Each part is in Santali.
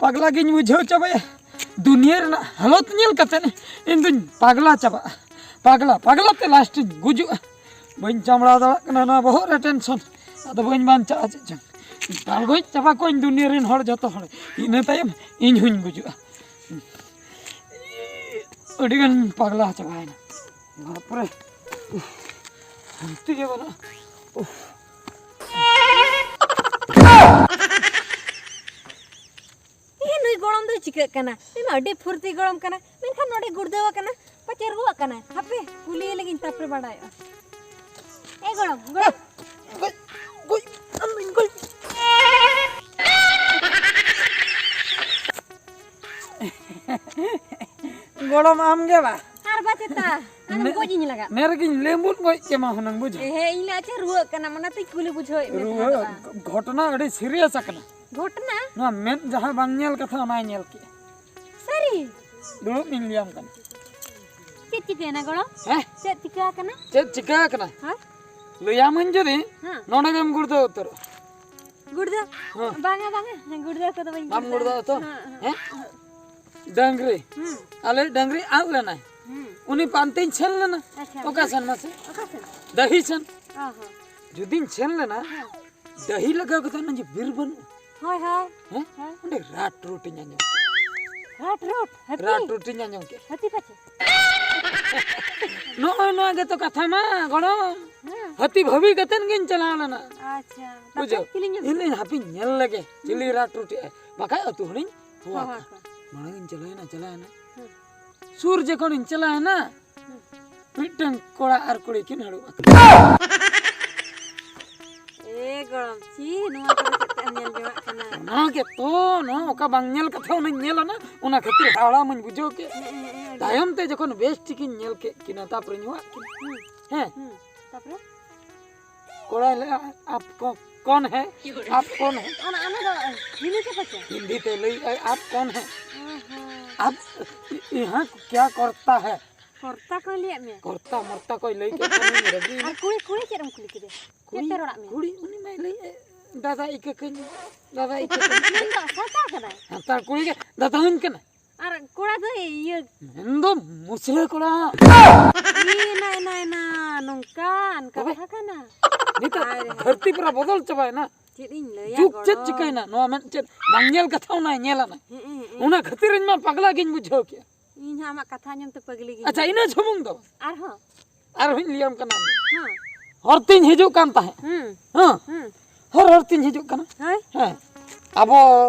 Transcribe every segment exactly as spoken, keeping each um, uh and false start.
ᱯᱟᱜᱽᱞᱟ ᱜᱤᱧ ᱵᱩᱡᱷᱟᱹᱣ ᱪᱟᱵᱟᱭᱟ᱾ ᱫᱩᱱᱤᱭᱟᱹ ᱨᱮᱱᱟᱜ ᱦᱟᱞᱚᱛ ᱧᱮᱞ ᱠᱟᱛᱮ ᱤᱧ ᱫᱩᱧ ᱯᱟᱜᱽᱞᱟ ᱪᱟᱵᱟᱜᱼᱟ᱾ ᱯᱟᱜᱽᱞᱟ, ᱯᱟᱜᱽᱞᱟ ᱛᱮ ᱞᱟᱥᱴ ᱤᱧ ᱜᱩᱡᱩᱜᱼᱟ᱾ ᱵᱟᱹᱧ ᱪᱟᱢᱲᱟᱣ ᱫᱟᱲᱮᱭᱟᱜ ᱠᱟᱱᱟ ᱱᱚᱣᱟ ᱵᱚᱦᱚᱜ ᱨᱮ ᱴᱮᱱᱥᱚᱱ᱾ ᱟᱫᱚ ᱵᱟᱹᱧ ᱵᱟᱧᱪᱟᱜᱼᱟ ᱪᱮᱫ ᱪᱚᱝ᱾ ᱯᱟᱞ ᱜᱚᱡ ᱪᱟᱵᱟ ᱠᱚᱣᱟᱧ ᱫᱩᱱᱤᱭᱟᱹ ᱨᱮᱱ ᱦᱚᱲ ᱡᱚᱛᱚ ᱦᱚᱲ᱾ ᱤᱱᱟᱹ ᱛᱟᱭᱚᱢ ᱤᱧ ᱦᱚᱸᱧ ᱜᱩᱡᱩᱜᱼᱟ᱾ ᱟᱹᱰᱤ ᱜᱟᱱ ᱯᱟᱜᱽᱞᱟ ᱪᱟᱵᱟᱭᱮᱱᱟ᱾ ᱵᱟᱯᱨᱮ, ᱦᱟᱱᱛᱤ ᱜᱮ ᱵᱟᱹᱱᱩᱜᱼᱟ᱾ ᱮ, ᱱᱩᱭ ᱜᱚᱲᱚᱢ ᱫᱚᱭ ᱪᱤᱠᱟᱹᱜ ᱠᱟᱱᱟ? ᱱᱩᱭ ᱢᱟ ᱟᱹᱰᱤ ᱯᱷᱩᱨᱛᱤ ᱜᱚᱲᱚᱢ ᱠᱟᱱᱟ, ᱢᱮᱱᱠᱷᱟᱱ ᱱᱚᱰᱮ ᱜᱩᱲᱫᱟᱹᱣ ᱟᱠᱟᱱᱟ, ᱯᱟᱪᱮ ᱨᱩᱣᱟᱹᱜ ᱠᱟᱱᱟᱭ᱾ ᱦᱟᱯᱮ, ᱠᱩᱞᱤᱭᱮ ᱞᱟᱹᱜᱤᱧ, ᱛᱟᱨᱯᱚᱨᱮ ᱵᱟᱰᱟᱭᱚᱜᱼᱟ᱾ ᱮ ᱜᱚᱲᱚᱢ, ᱜᱚᱲᱚᱢ᱾ ᱜᱚᱡ, ᱜᱚᱡ, ᱟᱢ ᱫᱩᱧ ᱜᱚᱡ᱾ ᱜᱚᱲᱚᱢ ᱟᱢ ᱜᱮ ᱵᱟ? ᱟᱨ ᱵᱟ ᱪᱮᱛᱟ, ᱟᱢ ᱱᱮ-, ᱜᱚᱡ ᱤᱧ ᱞᱟᱜᱟᱜ᱾ ᱱᱮ ᱨᱮᱜᱤᱧ ᱞᱮᱢᱵᱩᱫ ᱜᱚᱡ ᱠᱮᱢᱟ ᱦᱩᱱᱟᱹᱝ, ᱵᱩᱡᱷᱟᱹᱣ? ᱮ, ᱦᱮᱸ, ᱤᱧ ᱞᱟᱹᱭᱟ ᱪᱮ ᱨᱩᱣᱟᱹᱜ ᱠᱟᱱᱟ, ᱚᱱᱟᱛᱮᱧ ᱠᱩᱞᱤ ᱵᱩᱡᱷᱟᱹᱣᱮᱫ ᱢᱮ ᱨᱩᱣᱟᱹ, ᱛᱟᱦᱮᱸᱫᱚᱜᱼᱟ᱾ ᱜᱷᱚᱴᱚᱱᱟ ᱟᱹᱰᱤ ᱥᱤᱨᱤᱭᱟᱥ ᱟᱠᱟᱱᱟ᱾ ᱜᱷᱚᱴᱚᱱᱟ? ᱱᱚᱣᱟ ᱢᱮᱫ ᱡᱟᱦᱟᱸ ᱵᱟᱝ ᱧᱮᱞ ᱠᱟᱛᱷᱟ, ᱚᱱᱟᱭ ᱧᱮᱞ ᱠᱮᱜᱼᱟ᱾ ᱥᱟᱹᱨᱤ? ᱫᱩᱲᱩᱵ ᱤᱧ ᱞᱟᱹᱭᱟᱢ ᱠᱟᱱᱟ᱾ ᱪᱮᱫ ᱪᱤᱠᱟᱹᱭᱮᱱᱟ ᱜᱚᱲᱚᱢ? ᱦᱮᱸ? ᱪᱮᱫ ᱪᱤᱠᱟᱹ ᱟᱠᱟᱱᱟ? ᱪᱮᱫ ᱪᱤᱠᱟᱹ ᱟᱠᱟᱱᱟ? ᱦᱮᱸ? ᱞᱟᱹᱭᱟᱢᱟᱹᱧ ᱡᱩᱫᱤ, ᱦᱮᱸ᱾ ᱱᱚᱰᱮ ᱜᱮᱢ ᱜᱩᱲᱫᱟᱹ ᱩᱛᱟᱹᱨᱚᱜᱼᱟ᱾ ᱜᱩᱲᱫᱟᱹ? ᱦᱮᱸ᱾ ᱵᱟᱝᱟ, ᱵᱟᱝᱟ, ᱜᱩᱲᱫᱟᱹ ᱠᱚᱫᱚ ᱵᱟᱹᱧ ᱵᱟᱢ ᱜᱩᱲᱫᱟᱹ᱾ ᱜᱩᱲᱫᱟᱹ ᱛᱚ? ᱦᱮᱸ, ᱦᱮᱸ᱾ ᱦᱮᱸ? ᱰᱟᱝᱨᱤ᱾ ᱦᱩᱸ᱾ ᱟᱞᱮ ᱰᱟᱝᱨᱤ ᱟᱫ ᱞᱮᱱᱟᱭ᱾ ᱦᱩᱸ᱾ ᱩᱱᱤ ᱯᱟᱱᱛᱮᱧ ᱥᱮᱱ ᱞᱮᱱᱟ᱾ ᱟᱪᱪᱷᱟ᱾ ᱚᱠᱟ ᱥᱮᱱ ᱢᱟᱥᱮ? ᱚᱠᱟ ᱥᱮᱱ? ᱰᱟᱹᱦᱤ ᱥᱮᱱ᱾ ᱚ ᱦᱚᱸ᱾ ᱡᱩᱫᱤᱧ ᱥᱮᱱ ᱞᱮᱱᱟ, ᱦᱮᱸ᱾ ᱰᱟᱹᱦᱤ ᱞᱟᱜᱟᱣ ᱠᱟᱛᱮ ᱚᱱᱟ ᱡᱮ ᱵᱤᱨ ᱵᱟᱹᱱᱩᱜᱼᱟ? ᱦᱳᱭ, ᱦᱳᱭ᱾ ᱦᱮᱸ? ᱦᱳᱭ᱾ ᱚᱸᱰᱮ ᱨᱟᱴ ᱨᱩᱴᱤᱧ ᱟᱸᱡᱚᱢ ᱠᱮᱫ᱾ ᱨᱟᱴ ᱨᱩᱴ? ᱦᱟᱹᱛᱤ? ᱨᱟᱴ ᱨᱩᱴᱤᱧ ᱟᱸᱡᱚᱢ ᱠᱮᱫ᱾ ᱦᱟᱹᱛᱤ ᱯᱟᱪᱷᱮ? ᱱᱚᱜᱼᱚᱭ ᱱᱚᱣᱟ ᱜᱮᱛᱚ ᱠᱟᱛᱷᱟ ᱢᱟ, ᱜᱚᱲᱚᱢ᱾ ᱦᱮᱸ᱾ ᱦᱟᱹᱛᱤ ᱵᱷᱟᱹᱵᱤ ᱠᱟᱛᱮᱱ ᱜᱤᱧ ᱪᱟᱞᱟᱣ ᱞᱮᱱᱟ᱾ ᱟᱪᱪᱷᱟ᱾ ᱵᱩᱡᱷᱟᱹᱣ? ᱛᱟᱨᱯᱚᱨ ᱪᱤᱞᱤᱧ ᱧᱟᱢ ᱤᱧ ᱞᱟᱹᱭ ᱦᱟᱯᱮᱧ ᱧᱮᱞ ᱞᱮᱜᱮ, ᱪᱤᱞᱤ ᱦᱩᱸ᱾ ᱨᱟᱴ ᱨᱩᱴᱤᱜᱼᱟᱭ᱾ ᱵᱟᱠᱷᱟᱡ ᱟᱹᱛᱩ ᱦᱚᱲᱤᱧ ᱦᱚᱦᱚ ᱦᱚᱦᱚ ᱟᱠᱚᱣᱟ᱾ ᱟᱠᱚᱣᱟ᱾ ᱢᱟᱲᱟᱝ ᱤᱧ ᱪᱟᱞᱟᱣᱮᱱᱟ, ᱪᱟᱞᱟᱣᱮᱱᱟ᱾ ᱦᱩᱸ᱾ ᱥᱩᱨ ᱡᱚᱠᱷᱚᱱᱤᱧ ᱪᱟᱞᱟᱣᱮᱱᱟ, ᱦᱩᱸ᱾ ᱢᱤᱫᱴᱟᱝ ᱠᱚᱲᱟ ᱟᱨ ᱠᱩᱲᱤ ᱠᱤᱱ ᱦᱟᱹᱲᱩᱵ ᱟᱠᱟᱱᱟ᱾ ᱮ ᱜᱚᱲᱚᱢ, ᱪᱤ ᱱᱚᱣᱟ ᱠᱚᱫᱚ ᱪᱮᱫ ᱯᱮ ᱧᱮᱞ ᱡᱚᱝᱟᱜ ᱠᱟᱱᱟ? ᱚᱱᱟ ᱜᱮᱛᱚ, ᱱᱚᱣᱟ ᱚᱠᱟ ᱵᱟᱝ ᱧᱮᱞ ᱠᱟᱛᱷᱟ ᱚᱱᱟᱧ ᱧᱮᱞ ᱟᱱᱟ, ᱚᱱᱟ ᱠᱷᱟᱹᱛᱤᱨ ᱦᱟᱲᱟᱢᱤᱧ ᱵᱩᱡᱷᱟᱹᱣ ᱠᱮᱫ᱾ ᱦᱮᱸ, ᱦᱮᱸ, ᱦᱮᱸ, ᱦᱮᱸ᱾ ᱛᱟᱭᱚᱢ ᱛᱮ ᱡᱚᱠᱷᱚᱱ ᱵᱮᱥ ᱴᱷᱤᱠᱤᱧ ᱧᱮᱞ ᱠᱮᱫ ᱠᱤᱱᱟ, ᱛᱟᱨᱯᱚᱨᱮᱧ ᱦᱚᱦᱚᱣᱟᱫ ᱠᱤᱱᱟ᱾ ᱦᱩᱸ, ᱦᱮᱸ᱾ ᱦᱩᱸ, ᱛᱟᱨᱯᱚᱨᱮ? ᱠᱚᱲᱟᱭ ᱞᱟᱹᱭᱟ, "ᱟᱯ ᱠᱚ-, ᱠᱚᱱ ᱦᱮ? ᱟᱯ ᱠᱚᱱ ᱦᱮ?" ᱚᱱᱟ, ᱚᱱᱟ ᱫᱚ ᱦᱤᱱᱫᱤ ᱛᱮ ᱯᱟᱪᱮ? ᱦᱤᱱᱫᱤ ᱛᱮ ᱞᱟᱹᱭ ᱮᱫᱟᱭ, "ᱟᱯ ᱠᱚᱱ ᱦᱮ? ᱚ ᱦᱚᱸ᱾ ᱟᱯ ᱭᱟᱦᱟᱸ ᱠᱭᱟ ᱠᱚᱨᱛᱟ ᱦᱮ?" ᱠᱚᱨᱛᱟ ᱠᱚᱭ ᱞᱟᱹᱭᱟᱫ ᱢᱮᱭᱟ? ᱠᱚᱨᱛᱟ ᱢᱚᱨᱛᱟ ᱠᱚᱭ ᱞᱟᱹᱭ ᱠᱮᱫ ᱠᱷᱟᱱ ᱨᱟᱹᱜᱤ᱾ ᱟᱨ ᱠᱩᱲᱤ, ᱠᱩᱲᱤ ᱪᱮᱫ ᱮᱢ ᱠᱩᱞᱤ ᱠᱮᱫᱮᱭᱟ? ᱪᱮᱫ ᱠᱩᱲᱤ, ᱛᱮ ᱨᱚᱲᱟᱜ ᱢᱮᱭᱟ? ᱠᱩᱲᱤ ᱩᱱᱤ ᱢᱟᱭ ᱞᱟᱹᱭᱮᱫ, "ᱫᱟᱫᱟ ᱤᱠᱟᱹ ᱠᱟᱹᱧ, ᱫᱟᱫᱟ ᱤᱠᱟᱹ ᱠᱟᱹᱧ᱾" ᱢᱮᱱ ᱫᱚ ᱥᱟᱱᱛᱟᱲ ᱠᱟᱱᱟᱭ᱾ ᱥᱟᱱᱛᱟᱲ ᱠᱩᱲᱤ ᱜᱮ ᱫᱟᱫᱟ ᱦᱩᱧ ᱠᱟᱱᱟ᱾ ᱟᱨ ᱠᱚᱲᱟ ᱫᱚ ᱤᱭᱟᱹ᱾ ᱢᱮᱱ ᱫᱚ ᱢᱩᱥᱞᱟᱹ ᱠᱚᱲᱟ᱾ ᱮᱱᱟ, ᱮᱱᱟ, ᱮᱱᱟ, ᱱᱚᱝᱠᱟᱱ ᱛᱚᱵᱮ? ᱠᱟᱛᱷᱟ ᱠᱟᱱᱟ᱾ ᱱᱤᱛᱚᱜ ᱟᱨ ᱫᱷᱟᱹᱨᱛᱤ ᱯᱩᱨᱟ ᱵᱚᱫᱚᱞ ᱪᱟᱵᱟᱭᱮᱱᱟ᱾ ᱪᱮᱫ ᱤᱧ ᱞᱟᱹᱭᱟ ᱡᱩᱜᱽ ᱪᱮᱫ ᱜᱚᱲᱚᱢ? ᱪᱤᱠᱟᱹᱭᱮᱱᱟ? ᱱᱚᱣᱟ ᱢᱮᱫ ᱪᱮᱫ ᱵᱟᱝ ᱧᱮᱞ ᱠᱟᱛᱷᱟ ᱚᱱᱟᱭ ᱧᱮᱞ ᱟᱱᱟ᱾ ᱦᱮᱸ, ᱦᱮᱸ, ᱦᱮᱸ᱾ ᱚᱱᱟ ᱠᱷᱟᱹᱛᱤᱨ ᱤᱧ ᱢᱟ ᱯᱟᱜᱽᱞᱟ ᱜᱤᱧ ᱵᱩᱡᱷᱟᱹᱣ ᱠᱮᱜᱼᱟ᱾ ᱤᱧ ᱦᱚᱸ ᱟᱢᱟᱜ ᱠᱟᱛᱷᱟ ᱟᱸᱡᱚᱢ ᱛᱮ ᱯᱟᱹᱜᱽᱞᱤ ᱜᱤᱧ ᱟᱪᱪᱷᱟ, ᱵᱩᱡᱷᱟᱹᱣ ᱤᱱᱟᱹ ᱠᱮᱜᱼᱟ᱾ ᱥᱩᱢᱩᱝ ᱫᱚ ᱵᱟᱝ᱾ ᱟᱨᱦᱚᱸ? ᱟᱨᱦᱚᱸᱧ ᱞᱟᱹᱭᱟᱢ ᱠᱟᱱᱟ᱾ ᱦᱮᱸ᱾ ᱦᱚᱨ ᱛᱤᱧ ᱦᱤᱡᱩᱜ ᱠᱟᱱ ᱛᱟᱦᱮᱸᱫ᱾ ᱦᱮᱸ᱾ ᱦᱮᱸ᱾ ᱦᱮᱸ᱾ ᱦᱚᱨ, ᱦᱚᱨ ᱛᱤᱧ ᱦᱤᱡᱩᱜ ᱠᱟᱱᱟ᱾ ᱦᱳᱭ᱾ ᱦᱮᱸ᱾ ᱟᱵᱚ,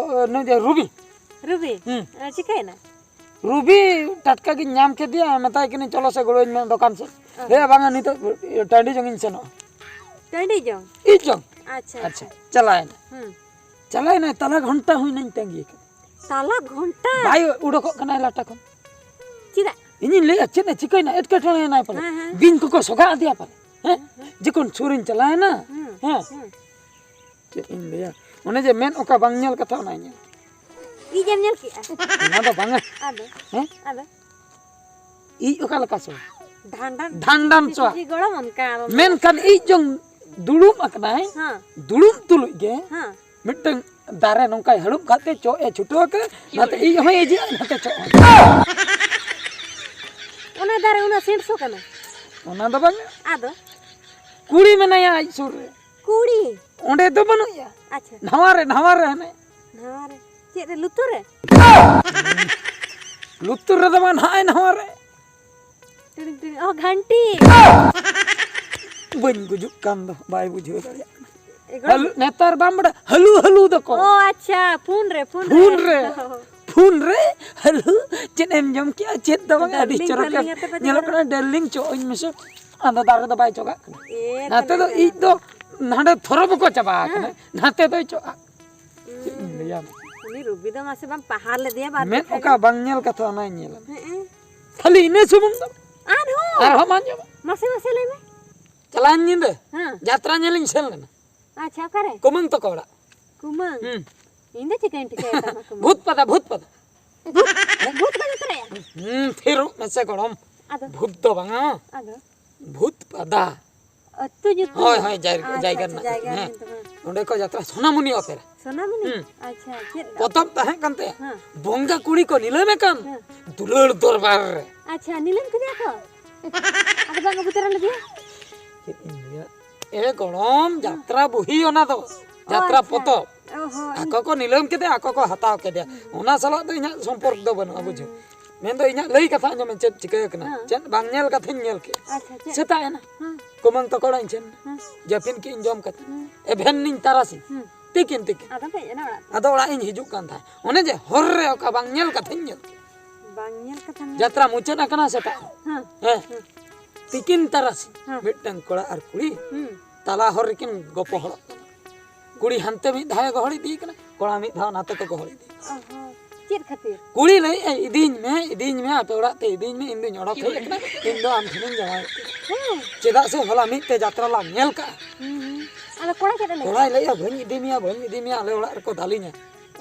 ᱱᱩᱭ ᱫᱚ ᱨᱩᱵᱤ᱾ ᱨᱩᱵᱤ? ᱦᱮᱸ᱾ ᱟᱨ ᱪᱤᱠᱟᱹᱭᱮᱱᱟ? ᱨᱩᱵᱤ ᱴᱟᱴᱠᱟ ᱜᱤᱧ ᱧᱟᱢ ᱠᱮᱫᱮᱭᱟ, ᱢᱮᱛᱟᱭ ᱠᱟᱹᱱᱟᱹᱧ, "ᱪᱚᱞᱚ ᱥᱮ ᱜᱚᱲᱚᱧ ᱢᱮ ᱫᱚᱠᱟᱱ ᱥᱮᱫ᱾" ᱚ᱾ "ᱦᱮᱸ, ᱵᱟᱝᱟ, ᱱᱤᱛᱚᱜ ᱴᱟᱺᱰᱤ ᱡᱚᱝ ᱤᱧ ᱥᱮᱱᱚᱜᱼᱟ᱾" ᱴᱟᱺᱰᱤ ᱡᱚᱝ? ᱤᱡ ᱡᱚᱝ᱾ ᱟᱪᱪᱷᱟ, ᱟᱪᱪᱷᱟ, ᱟᱪᱪᱷᱟ᱾ ᱪᱟᱞᱟᱣᱮᱱᱟ᱾ ᱦᱩᱸ᱾ ᱪᱟᱞᱟᱣᱮᱱᱟᱭ, ᱛᱟᱞᱟ ᱜᱷᱚᱱᱴᱟ ᱦᱩᱭᱱᱟᱧ ᱛᱟᱺᱜᱤ ᱠᱟᱫᱟ᱾ ᱛᱟᱞᱟ ᱜᱷᱚᱱᱴᱟ? ᱵᱟᱭ ᱩᱰᱩᱠᱚᱜ ᱠᱟᱱᱟᱭ ᱞᱟᱴᱟ ᱠᱷᱚᱱ᱾ ᱪᱮᱫᱟᱜ? ᱤᱧᱤᱧ ᱞᱟᱹᱭᱮᱫᱼᱟ, ᱪᱮᱫ ᱮ ᱪᱤᱠᱟᱹᱭᱮᱱᱟ? ᱮᱴᱠᱮᱴᱚᱬᱮ ᱮᱱᱟᱭ ᱯᱟᱞᱮ᱾ ᱦᱮᱸ, ᱦᱮᱸ᱾ ᱵᱤᱧ ᱠᱚᱠᱚ ᱥᱚᱜᱟ ᱟᱫᱮᱭᱟ ᱯᱟᱞᱮ᱾ ᱦᱮᱸ? ᱦᱮᱸ, ᱦᱮᱸ᱾ ᱡᱚᱠᱷᱚᱱ ᱥᱩᱨᱤᱧ ᱪᱟᱞᱟᱣᱮᱱᱟ, ᱦᱩᱸ, ᱦᱮᱸ᱾ ᱦᱩᱸ᱾ ᱪᱮᱫ ᱤᱧ ᱞᱟᱹᱭᱟ? ᱚᱱᱮ ᱡᱮ ᱢᱮᱫ ᱚᱠᱟ ᱵᱟᱝ ᱧᱮᱞ ᱠᱟᱛᱷᱟ, ᱚᱱᱟᱭ ᱧᱮᱞ᱾ ᱤᱡ ᱮᱢ ᱧᱮᱞ ᱠᱮᱜᱼᱟ? ᱚᱱᱟ ᱫᱚ ᱵᱟᱝᱟ᱾ ᱟᱫᱚ? ᱦᱮᱸ? ᱟᱫᱚ? ᱤᱡ ᱚᱠᱟ ᱞᱮᱠᱟ ᱥᱚ? ᱰᱷᱟᱱᱰᱟᱱ᱾ ᱰᱷᱟᱱᱰᱟᱱ ᱥᱚ᱾ ᱡᱤ ᱜᱚᱲᱚᱢᱟᱱ ᱠᱟᱱ᱾ ᱢᱮᱱᱠᱷᱟᱱ ᱤᱡ ᱡᱚᱝ ᱫᱩᱲᱩᱵ ᱟᱠᱟᱱᱟᱭ, ᱦᱮᱸ᱾ ᱫᱩᱲᱩᱵ ᱛᱩᱞᱩᱡ ᱜᱮ ᱦᱮᱸ᱾ ᱢᱤᱫᱴᱟᱝ ᱫᱟᱨᱮ ᱱᱚᱝᱠᱟᱭ ᱦᱟᱹᱲᱩᱵ ᱠᱟᱛᱮ ᱪᱚᱜ ᱮ ᱪᱷᱩᱴᱟᱹᱣ ᱠᱟᱱᱟ, ᱱᱟᱛᱮ ᱤᱡ ᱦᱚᱸᱭ ᱤᱡᱤᱜᱼᱟ, ᱱᱟᱛᱮ ᱪᱚᱜ ᱦᱚᱸ᱾ ᱚᱱᱟ ᱫᱟᱨᱮ ᱩᱱᱟᱹᱜ ᱥᱮᱬ ᱥᱚ ᱠᱟᱱᱟ? ᱚᱱᱟ ᱫᱚ ᱵᱟᱝ᱾ ᱟᱫᱚ? ᱠᱩᱲᱤ ᱢᱮᱱᱟᱭᱟ ᱟᱡ ᱥᱩᱨ ᱨᱮ᱾ ᱠᱩᱲᱤ? ᱚᱸᱰᱮ ᱫᱚ ᱵᱟᱹᱱᱩᱜ ᱮᱭᱟ᱾ ᱟᱪᱪᱷᱟ᱾ ᱱᱟᱣᱟ ᱨᱮ, ᱱᱟᱣᱟ ᱨᱮ ᱦᱟᱱᱮ᱾ ᱱᱟᱣᱟ ᱨᱮ? ᱪᱮᱫ ᱨᱮ, ᱞᱩᱛᱩᱨ ᱨᱮ? ᱞᱩᱛᱩᱨ ᱨᱮᱫᱚ ᱵᱟᱝ, ᱱᱟᱦᱟᱜ ᱮ ᱱᱟᱣᱟ ᱨᱮ᱾ ᱴᱤᱲᱤᱝ, ᱴᱤᱲᱤᱝ᱾ ᱚ, ᱜᱷᱟᱱᱴᱤ᱾ ᱵᱟᱹᱧ ᱜᱩᱡᱩᱜ ᱠᱟᱱ ᱫᱚ, ᱵᱟᱭ ᱵᱩᱡᱷᱟᱹᱣ ᱫᱟᱲᱮᱭᱟᱜ ᱠᱟᱱᱟ᱾ ᱮ, ᱜᱚᱲᱚᱢ᱾ ᱦᱟᱹᱞᱩ, ᱱᱮᱛᱟᱨ ᱵᱟᱢ ᱵᱟᱲᱟᱭᱟ, ᱦᱟᱹᱞᱩ, ᱦᱟᱹᱞᱩ ᱫᱚᱠᱚ᱾ ᱚ, ᱟᱪᱪᱷᱟ, ᱯᱷᱳᱱ ᱨᱮ, ᱯᱷᱳᱱ ᱨᱮ᱾ ᱯᱷᱳᱱ ᱨᱮ? ᱯᱷᱳᱱ ᱨᱮ? ᱦᱟᱹᱞᱩ, ᱪᱮᱫ ᱮᱢ ᱡᱚᱢ ᱠᱮᱜᱼᱟ? ᱪᱮᱫ ᱫᱚ ᱵᱟᱝ, ᱟᱹᱰᱤ ᱰᱟᱨᱞᱤᱝ, ᱪᱚᱨᱚᱠ ᱮ ᱰᱟᱨᱞᱤᱝ ᱟᱛᱮ ᱠᱚ ᱧᱮᱞᱚᱜ ᱡᱚᱢᱟ᱾ ᱠᱟᱱᱟ, ᱰᱟᱨᱞᱤᱝ, ᱪᱚᱜ ᱟᱹᱧ ᱢᱮᱥᱮ᱾ ᱟᱫᱚ ᱫᱟᱨᱮ ᱫᱚ ᱵᱟᱭ ᱪᱚᱜᱟᱜ ᱠᱟᱱᱟ᱾ ᱮ, ᱱᱟᱛᱮ ᱫᱚ ᱛᱟᱦᱞᱮ ᱤᱡ ᱫᱚ ᱱᱟᱰᱮ ᱛᱷᱚᱨᱚ ᱵᱟᱠᱚ ᱪᱟᱵᱟ ᱟᱠᱟᱱᱟ᱾ ᱦᱮᱸ᱾ ᱱᱟᱛᱮ ᱫᱚᱭ ᱪᱚᱜᱼᱟ᱾ ᱪᱮᱫ ᱤᱧ ᱞᱟᱹᱭᱟ? ᱩᱱᱤ ᱨᱩᱵᱤ ᱫᱚ ᱢᱟᱥᱮ ᱵᱟᱢ ᱯᱟᱦᱟᱨ ᱞᱮᱫᱮᱭᱟ ᱵᱟᱨ ᱢᱮᱫ ᱠᱟᱛᱷᱟ ᱚᱠᱟ ᱜᱮ? ᱵᱟᱝ ᱧᱮᱞ ᱠᱟᱛᱷᱟ ᱚᱱᱟᱭ ᱧᱮᱞᱟ᱾ ᱦᱮᱸ᱾ ᱠᱷᱟᱹᱞᱤ ᱤᱱᱟᱹ ᱥᱩᱢᱩᱝ ᱫᱚ᱾ ᱟᱨᱦᱚᱸ? ᱟᱨᱦᱚᱸ ᱵᱟᱝ ᱟᱸᱡᱚᱢᱟ? ᱢᱟᱥᱮ, ᱢᱟᱥᱮ ᱞᱟᱹᱭ ᱢᱮ᱾ ᱪᱟᱞᱟᱣᱮᱱ ᱧᱤᱫᱟᱹ ᱦᱮᱸ᱾ ᱡᱟᱛᱨᱟ ᱧᱮᱞᱤᱧ ᱥᱮᱱ ᱞᱮᱱᱟ᱾ ᱟᱪᱪᱷᱟ, ᱚᱠᱟᱨᱮ? ᱠᱩᱢᱟᱹᱝ ᱛᱟᱠᱚ ᱚᱲᱟᱜ᱾ ᱠᱩᱢᱟᱹᱝ? ᱦᱩᱸ᱾ ᱤᱧ ᱫᱚ ᱪᱤᱠᱟᱹᱧ ᱴᱷᱤᱠᱟᱹᱭᱟ ᱛᱟᱢᱟ ᱠᱩᱢᱟᱹᱝ? ᱵᱷᱩᱛ ᱯᱟᱛᱟ, ᱵᱷᱩᱛ ᱯᱟᱛᱟ᱾ ᱵᱷᱩᱛ? ᱵᱷᱩᱛ ᱠᱚ ᱡᱟᱛᱨᱟᱭᱟ? ᱦᱩᱸ, ᱛᱷᱤᱨᱚᱜ ᱢᱮᱥᱮ ᱜᱚᱲᱚᱢ᱾ ᱟᱫᱚ? ᱵᱷᱩᱛ ᱫᱚ ᱵᱟᱝᱟ᱾ ᱟᱫᱚ? ᱵᱷᱩᱛ ᱯᱟᱫᱟ᱾ ᱟᱹᱛᱩ ᱧᱩᱛᱩᱢ? ᱦᱳᱭ, ᱦᱳᱭ, ᱡᱟᱭ-, ᱟᱪᱪᱷᱟ, ᱡᱟᱭᱜᱟ ᱟᱪᱪᱷᱟ, ᱨᱮᱱᱟᱜ ᱡᱟᱭᱜᱟ ᱧᱩᱛᱩᱢ, ᱦᱮᱸ᱾ ᱧᱩᱛᱩᱢ, ᱦᱮᱸ᱾ ᱚᱸᱰᱮ ᱠᱚ ᱡᱟᱛᱨᱟ, ᱥᱳᱱᱟᱢᱩᱱᱤ ᱚᱯᱮᱨᱟ᱾ ᱥᱳᱱᱟᱢᱩᱱᱤ? ᱦᱩᱸ᱾ ᱟᱪᱪᱷᱟ, ᱪᱮᱫ? ᱯᱚᱛᱚᱵ ᱛᱟᱦᱮᱸ ᱠᱟᱱ ᱛᱟᱭᱟ᱾ ᱦᱮᱸ᱾ ᱵᱚᱸᱜᱟ ᱠᱩᱲᱤ ᱠᱚ ᱱᱤᱞᱟᱹᱢ ᱟᱠᱟᱱ ᱦᱮᱸ᱾ ᱫᱩᱞᱟᱹᱲ ᱫᱚᱨᱵᱟᱨ ᱨᱮ᱾ ᱟᱪᱪᱷᱟ, ᱱᱤᱞᱟᱹᱢ ᱠᱮᱫᱮᱭᱟ ᱠᱚ? ᱟᱫᱚ ᱵᱟᱝ ᱟᱹᱜᱩ ᱛᱚᱨᱟ ᱞᱮᱫᱮᱭᱟ? ᱪᱮᱫ ᱤᱧ ᱞᱟᱹᱭᱟ? ᱮ ᱜᱚᱲᱚᱢ, ᱦᱮᱸ᱾ ᱡᱟᱛᱨᱟ ᱵᱚᱦᱤ ᱚᱱᱟ ᱫᱚ᱾ ᱚ, ᱡᱟᱛᱨᱟ ᱟᱪᱪᱷᱟ᱾ ᱯᱚᱛᱚᱵ᱾ ᱚ ᱦᱚᱸ, ᱟᱠᱚ ᱤᱧ ᱠᱚ ᱱᱤᱞᱟᱹᱢ ᱠᱮᱫᱮᱭᱟ, ᱟᱠᱚ ᱠᱚ ᱦᱟᱛᱟᱣ ᱠᱮᱫᱮᱭᱟ᱾ ᱦᱩᱸ᱾ ᱚᱱᱟ ᱥᱟᱞᱟᱜ ᱫᱚ ᱤᱧᱟᱹᱜ ᱥᱚᱢᱯᱚᱨᱠ ᱫᱚ ᱵᱟᱹᱱᱩᱜᱼᱟ, ᱵᱩᱡᱷᱟᱹᱣ᱾ ᱦᱩᱸ᱾ ᱢᱮᱱᱫᱚ ᱤᱧᱟᱹᱜ ᱞᱟᱹᱭ ᱠᱟᱛᱷᱟ ᱟᱸᱡᱚᱢ ᱢᱮ, ᱪᱮᱫ ᱪᱤᱠᱟᱹ ᱟᱠᱟᱱᱟ? ᱦᱮᱸ᱾ ᱪᱮᱫ ᱵᱟᱝ ᱧᱮᱞ ᱠᱟᱛᱷᱟᱧ ᱧᱮᱞ ᱠᱮᱫᱼᱟ᱾ ᱟᱪᱪᱷᱟ, ᱪᱮᱫ? ᱥᱮᱛᱟᱜ ᱮᱱᱟ᱾ ᱦᱮᱸ᱾ ᱠᱩᱢᱟᱹᱝ ᱛᱟᱠᱚ ᱚᱲᱟᱜ ᱤᱧ ᱥᱮᱱ ᱮᱱᱟ᱾ ᱦᱮᱸ᱾ ᱡᱟᱹᱯᱤᱱ ᱠᱮᱫ ᱤᱧ ᱡᱚᱢ ᱠᱟᱛᱮ᱾ ᱦᱮᱸ᱾ ᱛᱤᱠᱤᱱ, ᱛᱤᱠᱤᱱ᱾ ᱟᱫᱚᱢ ᱦᱮᱡ ᱮᱱᱟ ᱚᱲᱟᱜ ᱛᱮ? ᱟᱫᱚ ᱚᱲᱟᱜ ᱤᱧ ᱦᱤᱡᱩᱜ ᱠᱟᱱ ᱛᱟᱦᱮᱸᱫ᱾ ᱚᱱᱮ ᱡᱮ ᱦᱚᱨ ᱨᱮ ᱚᱠᱟ ᱵᱟᱝ ᱧᱮᱞ ᱠᱟᱛᱷᱟᱧ ᱧᱮᱞ ᱠᱮᱫᱼᱟ᱾ ᱵᱟᱝ ᱧᱮᱞ ᱠᱟᱛᱷᱟᱢ ᱧᱮᱞ ᱡᱟᱛᱨᱟ ᱢᱩᱪᱟᱹᱫ ᱟᱠᱟᱱᱟ ᱥᱮᱛᱟᱜ᱾ ᱦᱮᱸ᱾ ᱦᱮᱸ᱾ ᱦᱮᱸ᱾ ᱛᱤᱠᱤᱱ ᱛᱟᱨᱟᱥᱤᱧ ᱦᱮᱸ᱾ ᱢᱤᱫᱴᱟᱝ ᱠᱚᱲᱟ ᱟᱨ ᱠᱩᱲᱤ ᱦᱩᱸ᱾ ᱛᱟᱞᱟ ᱦᱚᱨ ᱨᱮᱠᱤᱱ ᱜᱚᱯᱚᱦᱚᱲᱚᱜ ᱠᱟᱱᱟ᱾ ᱠᱩᱲᱤ ᱦᱟᱱᱛᱮ ᱢᱤᱫ ᱫᱷᱟᱣ ᱮ ᱜᱚᱦᱚᱲ ᱤᱫᱤᱭᱮ ᱠᱟᱱᱟ, ᱠᱚᱲᱟ ᱢᱤᱫ ᱫᱷᱟᱣ ᱱᱟᱛᱮ ᱠᱚ ᱜᱚᱦᱚᱲ ᱤᱫᱤᱭᱮ ᱠᱟᱱᱟ᱾ ᱚ ᱦᱚᱸ᱾ ᱪᱮᱫ ᱠᱷᱟᱹᱛᱤᱨ? ᱠᱩᱲᱤ ᱞᱟᱹᱭᱮᱫᱼᱟᱭ, "ᱤᱫᱤᱧ ᱢᱮ, ᱤᱫᱤᱧ ᱢᱮ, ᱟᱯᱮ ᱚᱲᱟᱜ ᱛᱮ ᱤᱫᱤᱧ ᱢᱮ, ᱤᱧ ᱫᱩᱧ ᱚᱰᱚᱠ ᱦᱮᱡ ᱟᱠᱟᱱᱟ, ᱤᱧ ᱫᱚ ᱟᱢ ᱴᱷᱮᱱᱤᱧ ᱡᱟᱶᱟᱭᱚᱜ ᱠᱟᱱᱟ᱾ ᱦᱮᱸ᱾ ᱪᱮᱫᱟᱜ ᱥᱮ ᱦᱚᱞᱟ ᱢᱤᱫ ᱛᱮ ᱡᱟᱛᱨᱟ ᱞᱟᱝ ᱧᱮᱞ ᱠᱟᱜᱼᱟ᱾" ᱦᱩᱸ, ᱦᱩᱸ᱾ ᱟᱫᱚ ᱠᱚᱲᱟ ᱪᱮᱫ ᱮ ᱞᱟᱹᱭ ᱠᱚᱲᱟᱭ ᱞᱟᱹᱭᱮᱫᱼᱟ, "ᱵᱟᱹᱧ ᱤᱫᱤ ᱢᱮᱭᱟ, ᱵᱟᱹᱧ ᱤᱫᱤ ᱢᱮᱭᱟ, ᱟᱞᱮ ᱚᱲᱟᱜ ᱨᱮᱠᱚ ᱫᱟᱞᱤᱧᱟ᱾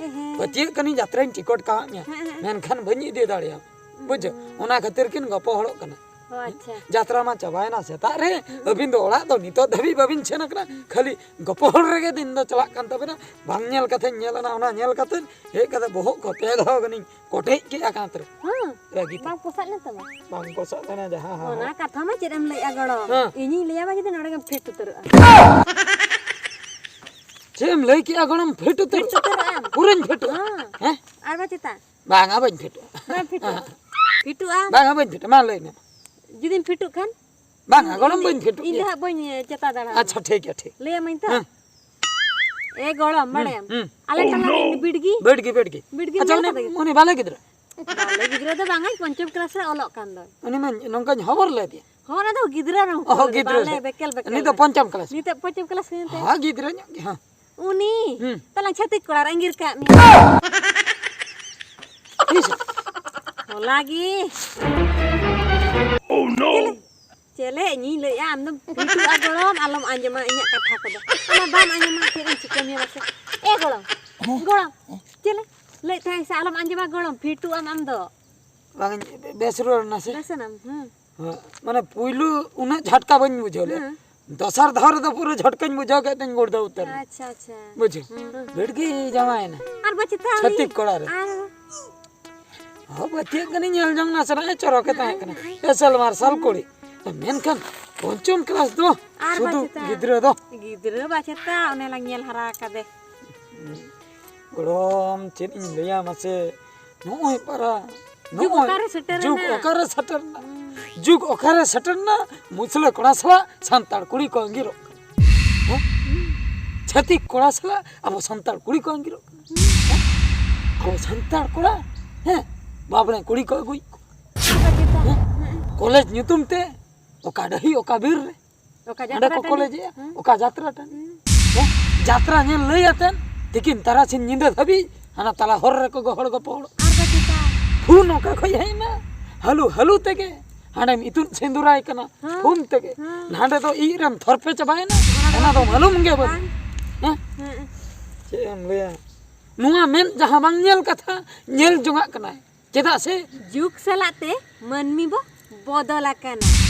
ᱮ ᱦᱮᱸ᱾ ᱯᱟᱹᱛᱭᱟᱹᱜ ᱠᱟᱹᱱᱟᱹᱧ ᱡᱟᱛᱨᱟᱧ ᱴᱤᱠᱚᱴ ᱠᱟᱣᱟᱫ ᱢᱮᱭᱟ, ᱦᱮᱸ, ᱦᱮᱸ᱾ ᱢᱮᱱᱠᱷᱟᱱ ᱵᱟᱹᱧ ᱤᱫᱤ ᱫᱟᱲᱮᱭᱟᱢᱟ᱾" ᱵᱩᱡᱷᱟᱹᱣ? ᱦᱩᱸ᱾ ᱚᱱᱟ ᱠᱷᱟᱹᱛᱤᱨ ᱠᱤᱱ ᱜᱚᱯᱚᱦᱚᱲᱚᱜ ᱠᱟᱱᱟ᱾ ᱚ, ᱟᱪᱪᱷᱟ᱾ ᱡᱟᱛᱨᱟ ᱢᱟ ᱪᱟᱵᱟᱭᱮᱱᱟ ᱥᱮᱛᱟᱜ ᱨᱮ, ᱦᱩᱸ᱾ ᱟᱹᱵᱤᱱ ᱫᱚ ᱚᱲᱟᱜ ᱫᱚ ᱱᱤᱛᱚᱜ ᱫᱷᱟᱹᱵᱤᱡ ᱵᱟᱹᱵᱤᱱ ᱥᱮᱱ ᱟᱠᱟᱱᱟ, ᱠᱷᱟᱹᱞᱤ ᱜᱚᱯᱚᱦᱚᱲ ᱨᱮᱜᱮ ᱫᱤᱱ ᱫᱚ ᱪᱟᱞᱟᱜ ᱠᱟᱱ ᱛᱟᱵᱮᱱᱟ᱾ ᱵᱟᱝ ᱧᱮᱞ ᱠᱟᱛᱷᱟᱧ ᱧᱮᱞ ᱮᱱᱟ, ᱚᱱᱟ ᱧᱮᱞ ᱠᱟᱛᱮ ᱦᱮᱡ ᱠᱟᱛᱮ ᱵᱚᱦᱚᱜ ᱠᱚ ᱯᱮ ᱫᱷᱟᱣ ᱜᱟᱱᱤᱧ ᱠᱚᱴᱮᱡ ᱠᱮᱫᱼᱟ ᱠᱟᱸᱛ ᱨᱮ᱾ ᱦᱮᱸ᱾ ᱨᱟᱹᱜᱤ ᱛᱮ᱾ ᱵᱟᱝ ᱯᱚᱥᱟᱜ ᱞᱮᱱ ᱛᱟᱢᱟ? ᱵᱟᱝ ᱯᱚᱥᱟᱜ ᱞᱮᱱᱟ ᱡᱟᱦᱟᱸ ᱦᱟᱣ᱾ ᱚᱱᱟ ᱠᱟᱛᱷᱟ ᱢᱟ ᱪᱮᱫ ᱮᱢ ᱞᱟᱹᱭᱮᱜᱼᱟ ᱜᱚᱲᱚᱢ? ᱦᱮᱸ᱾ ᱤᱧᱤᱧ ᱞᱟᱹᱭᱟᱢᱟ ᱡᱩᱫᱤ ᱱᱚᱰᱮ ᱜᱮᱢ ᱯᱷᱤᱴ ᱩᱛᱟᱹᱨᱚᱜᱼᱟ᱾ ᱪᱮᱫ ᱮᱢ ᱞᱟᱹᱭ ᱠᱮᱜᱼᱟ ᱜᱚᱲᱚᱢ? ᱯᱷᱤᱴ ᱩᱛᱟᱹᱨᱚᱜᱼᱟ? ᱯᱷᱤᱴ ᱩᱛᱟᱹᱨᱚᱜ ᱟᱢ᱾ ᱯᱩᱨᱟᱹᱧ ᱯᱷᱤᱴᱚᱜᱼᱟ? ᱦᱮᱸ᱾ ᱦᱮᱸ? ᱟᱨ ᱵᱟ ᱪᱮᱛᱟ? ᱵᱟᱝᱟ, ᱵᱟᱹᱧ ᱯᱷᱤᱴᱚᱜᱼᱟ᱾ ᱵᱟᱢ ᱯᱷᱤᱴᱚᱜᱼᱟ? ᱯᱷᱤᱴᱚᱜᱼᱟ? ᱵᱟᱝᱟ, ᱵᱟᱹᱧ ᱯᱷᱤᱴᱚᱜᱼᱟ᱾ ᱢᱟ ᱞᱟᱹᱭ ᱢᱮ᱾ ᱡᱩᱫᱤᱢ ᱯᱷᱤᱴᱚᱜ ᱠᱷᱟᱱ? ᱵᱟᱝᱟ, ᱜᱚᱲᱚᱢ, ᱤᱧ, ᱵᱟᱹᱧ ᱯᱷᱤᱴᱚᱜ ᱤᱧ ᱫᱚ ᱜᱮᱭᱟ᱾ ᱦᱟᱸᱜ ᱵᱟᱹᱧ ᱪᱮᱛᱟ ᱫᱟᱲᱮᱭᱟᱜᱼᱟ᱾ ᱟᱪᱪᱷᱟ, ᱴᱷᱤᱠ ᱜᱮᱭᱟ, ᱴᱷᱤᱠ᱾ ᱞᱟᱹᱭᱟᱢᱟᱹᱧ ᱛᱚ᱾ ᱦᱮᱸ᱾ ᱮ ᱜᱚᱲᱚᱢ, ᱦᱩᱸ, ᱵᱟᱲᱟᱭᱟᱢ? ᱦᱩᱸ᱾ ᱟᱞᱮ ᱴᱚᱞᱟ ᱨᱤᱱ ᱵᱤᱰᱜᱤ᱾ ᱵᱟᱹᱰᱜᱤ, ᱵᱟᱹᱰᱜᱤ᱾ ᱵᱤᱰᱜᱤᱢ ᱟᱪᱪᱷᱟ, ᱧᱮᱞ ᱩᱱᱤ, ᱠᱟᱫᱮ ᱜᱮᱭᱟ? ᱩᱱᱤ ᱵᱟᱞᱮ ᱜᱤᱫᱽᱨᱟᱹ? ᱵᱟᱞᱮ ᱜᱤᱫᱽᱨᱟᱹ ᱫᱚ ᱵᱟᱝᱟ, ᱯᱚᱧᱪᱚᱢ ᱠᱞᱟᱥ ᱨᱮ ᱚᱞᱚᱜ ᱠᱟᱱ ᱫᱚᱭ᱾ ᱩᱱᱤ ᱢᱟ ᱱᱚᱝᱠᱟᱧ ᱦᱚᱵᱚᱨ ᱞᱮᱫᱮᱭᱟ᱾ ᱦᱚᱸ, ᱚᱱᱟ ᱫᱚ ᱜᱤᱫᱽᱨᱟᱹ ᱨᱮ ᱚᱦᱚ, ᱜᱤᱫᱽᱨᱟᱹ ᱵᱟᱞᱮ ᱨᱮ᱾ ᱵᱮᱠᱮᱞ, ᱵᱮᱠᱮᱞ ᱩᱱᱤ ᱫᱚ ᱨᱮ᱾ ᱯᱚᱧᱪᱚᱢ ᱠᱞᱟᱥ᱾ ᱱᱤᱛᱚᱜ ᱯᱚᱧᱪᱚᱢ ᱠᱞᱟᱥ ᱨᱮ ᱮᱱᱛᱮ᱾ ᱦᱚᱸ, ᱜᱤᱫᱽᱨᱟᱹ ᱧᱚᱜ ᱜᱮ, ᱦᱚᱸ᱾ ᱩᱱᱤ? ᱦᱩᱸ᱾ ᱛᱟᱞᱟᱝ ᱪᱷᱟᱹᱛᱤᱠ ᱠᱚᱲᱟ ᱨᱮ ᱟᱸᱜᱤᱨ ᱠᱟᱜ ᱢᱮᱭᱟ᱾ ᱛᱤᱥ? ᱦᱚᱞᱟ ᱜᱮ᱾ Oh no! ᱪᱮᱞᱮ, ᱪᱮᱞᱮ, ᱤᱧᱤᱧ ᱞᱟᱹᱭᱮᱜᱼᱟ, ᱟᱢ ᱫᱚᱢ ᱯᱷᱤᱴᱩᱜᱼᱟ ᱜᱚᱲᱚᱢ, ᱟᱞᱚᱢ ᱟᱸᱡᱚᱢᱟ ᱤᱧᱟᱹᱜ ᱠᱟᱛᱷᱟ ᱠᱚᱫᱚ᱾ ᱚᱱᱟ ᱵᱟᱢ ᱟᱸᱡᱚᱢᱟ, ᱪᱮᱫ ᱤᱧ ᱪᱤᱠᱟᱹ ᱢᱮᱭᱟ ᱢᱟᱥᱮ? ᱮ ᱜᱚᱲᱚᱢ, ᱜᱚᱲᱚᱢ, ᱪᱮᱞᱮ, ᱞᱟᱹᱭᱮᱫ ᱛᱟᱦᱮᱸ ᱥᱮ ᱟᱞᱚᱢ ᱟᱸᱡᱚᱢᱟ ᱜᱚᱲᱚᱢ, ᱯᱷᱤᱴᱩᱜ ᱟᱢ ᱟᱢ ᱫᱚ᱾ ᱵᱟᱝ ᱵᱮᱥ ᱨᱩᱣᱟᱹᱲ ᱮᱱᱟ ᱥᱮ? ᱵᱮᱥ ᱮᱱᱟᱢ? ᱦᱮᱸ᱾ ᱦᱮᱸ, ᱢᱟᱱᱮ ᱯᱩᱭᱞᱩ ᱩᱱᱟᱹᱜ ᱡᱷᱟᱴᱠᱟ ᱵᱟᱹᱧ ᱵᱩᱡᱷᱟᱹᱣ ᱞᱮᱫ᱾ ᱦᱮᱸ᱾ ᱫᱚᱥᱟᱨ ᱫᱷᱟᱣ ᱨᱮᱫᱚ ᱯᱩᱨᱟᱹ ᱡᱷᱟᱴᱠᱟᱧ ᱵᱩᱡᱷᱟᱹᱣ ᱠᱮᱫ ᱛᱮᱧ ᱜᱩᱲᱫᱟᱹᱣ ᱩᱛᱟᱹᱨ ᱮᱱᱟ᱾ ᱟᱪᱪᱷᱟ, ᱟᱪᱪᱷᱟ᱾ ᱵᱩᱡᱷᱟᱹᱣ? ᱦᱮᱸ᱾ ᱵᱤᱲᱜᱤ ᱡᱟᱶᱟᱭᱮᱱᱟ᱾ ᱟᱨ ᱵᱟᱪᱮᱛᱟ ᱩᱱᱤ ᱪᱷᱟᱹᱛᱤᱠ ᱠᱚᱲᱟ ᱨᱮ᱾ ᱟᱨ ᱦᱚᱸ, ᱵᱟᱹᱛᱤᱭᱟᱹᱜ ᱠᱟᱹᱱᱟᱹᱧ, ᱧᱮᱞ ᱡᱚᱝ ᱱᱟᱥᱮᱱᱟᱜ ᱮ ᱪᱚᱨᱚᱠ ᱮ ᱛᱟᱦᱮᱸ ᱠᱟᱱᱟ᱾ ᱮᱥᱮᱞ ᱢᱟᱨᱥᱟᱞ ᱠᱩᱲᱤ᱾ ᱢᱮᱱᱠᱷᱟᱱ ᱯᱚᱧᱪᱚᱢ ᱠᱞᱟᱥ ᱫᱚ ᱟᱨ ᱥᱩᱫᱷᱩ ᱵᱟᱪᱮᱛᱟ᱾ ᱜᱤᱫᱽᱨᱟᱹ ᱫᱚ᱾ ᱜᱤᱫᱽᱨᱟᱹ ᱵᱟᱪᱮᱛᱟ, ᱚᱱᱮ ᱞᱟᱝ ᱧᱮᱞ ᱦᱟᱨᱟ ᱟᱠᱟᱫᱮ᱾ ᱜᱚᱲᱚᱢ, ᱪᱮᱫ ᱤᱧ ᱞᱟᱹᱭᱟ ᱢᱟᱥᱮ, ᱱᱚᱜᱼᱚᱭ ᱯᱟᱨᱟ, ᱡᱩᱜᱽ ᱱᱚᱜᱼᱚᱭ ᱚᱠᱟᱨᱮ ᱥᱮᱴᱮᱨ ᱡᱩᱜᱽ ᱮᱱᱟ? ᱚᱠᱟᱨᱮ ᱥᱮᱴᱮᱨ ᱮᱱᱟ? ᱡᱩᱜᱽ ᱚᱠᱟᱨᱮ ᱥᱮᱴᱮᱨ ᱮᱱᱟ? ᱢᱩᱥᱞᱟᱹ ᱠᱚᱲᱟ ᱥᱟᱞᱟᱜ ᱥᱟᱱᱛᱟᱲ ᱠᱩᱲᱤ ᱠᱚ ᱟᱸᱜᱤᱨᱚᱜ ᱠᱟᱱᱟ᱾ ᱦᱮᱸ? ᱪᱷᱟᱹᱛᱤᱠ ᱠᱚᱲᱟ ᱥᱟᱞᱟᱜ ᱟᱵᱚ ᱥᱟᱱᱛᱟᱲ ᱠᱩᱲᱤ ᱠᱚ ᱟᱸᱜᱤᱨᱚᱜ ᱠᱟᱱᱟ᱾ ᱦᱮᱸ? ᱟᱵᱚ ᱥᱟᱱᱛᱟᱲ ᱠᱚᱲᱟ, ᱦᱮᱸ, ᱵᱟᱯᱞᱟ ᱠᱩᱲᱤ ᱠᱚ ᱟᱹᱜᱩᱭᱮᱫ ᱠᱚᱣᱟ᱾ ᱦᱮᱸ? ᱠᱚᱞᱮᱡᱽ ᱧᱩᱛᱩᱢ ᱛᱮ ᱚᱠᱟ ᱰᱟᱹᱦᱤ, ᱚᱠᱟ ᱵᱤᱨ ᱨᱮ ᱚᱠᱟ ᱚᱸᱰᱮ ᱡᱟᱛᱨᱟ ᱠᱚ ᱴᱟᱺᱰᱤ? ᱠᱚᱞᱮᱡᱮᱜᱼᱟ, ᱦᱮᱸ᱾ ᱚᱠᱟ ᱡᱟᱛᱨᱟ ᱴᱟᱺᱰᱤ᱾ ᱦᱮᱸ᱾ ᱦᱮᱸ? ᱡᱟᱛᱨᱟ ᱧᱮᱞ ᱞᱟᱹᱭ ᱟᱛᱮᱱ ᱛᱤᱠᱤᱱ ᱛᱟᱨᱟᱥᱤᱧ ᱧᱤᱫᱟᱹ ᱫᱷᱟᱹᱵᱤᱡ ᱦᱟᱱᱟ ᱛᱟᱞᱟ ᱦᱚᱨ ᱨᱮᱠᱚ ᱜᱚᱦᱚᱲ ᱜᱚᱯᱚᱲ᱾ ᱟᱨ ᱵᱟᱪᱮᱛᱟ᱾ ᱯᱷᱩᱱ ᱚᱠᱟ ᱠᱷᱚᱡ ᱦᱮᱡ ᱮᱱᱟ? ᱦᱟᱹᱞᱩ ᱦᱟᱹᱞᱩ ᱛᱮᱜᱮ ᱦᱟᱸᱰᱮᱢ ᱤᱛᱩᱫ ᱥᱤᱸᱫᱩᱨᱟᱭ ᱠᱟᱱᱟ᱾ ᱦᱮᱸ᱾ ᱯᱷᱩᱱ ᱛᱮᱜᱮ᱾ ᱦᱮᱸ᱾ ᱦᱟᱸᱰᱮ ᱫᱚ ᱤᱡ ᱨᱮᱢ ᱛᱷᱚᱨᱯᱮ ᱪᱟᱵᱟᱭᱮᱱᱟ᱾ ᱚᱱᱟ ᱫᱚ ᱚᱱᱟ ᱫᱚ ᱵᱟᱝ ᱢᱟᱞᱩᱢ ᱜᱮ ᱵᱟᱹᱱᱩᱜ᱾ ᱵᱟᱝ᱾ ᱦᱮᱸ? ᱦᱮᱸ᱾ ᱪᱮᱫ ᱮᱢ ᱞᱟᱹᱭᱟ? ᱱᱚᱣᱟ ᱢᱮᱫ ᱡᱟᱦᱟᱸ ᱵᱟᱝ ᱧᱮᱞ ᱠᱟᱛᱷᱟ, ᱧᱮᱞ ᱡᱚᱝᱟᱜ ᱠᱟᱱᱟᱭ᱾ ᱪᱮᱫᱟᱜ ᱥᱮ ᱡᱩᱜᱽ ᱥᱟᱞᱟᱜ ᱛᱮ ᱢᱟᱹᱱᱢᱤ ᱵᱚ ᱵᱚᱫᱚᱞ ᱟᱠᱟᱱᱟ᱾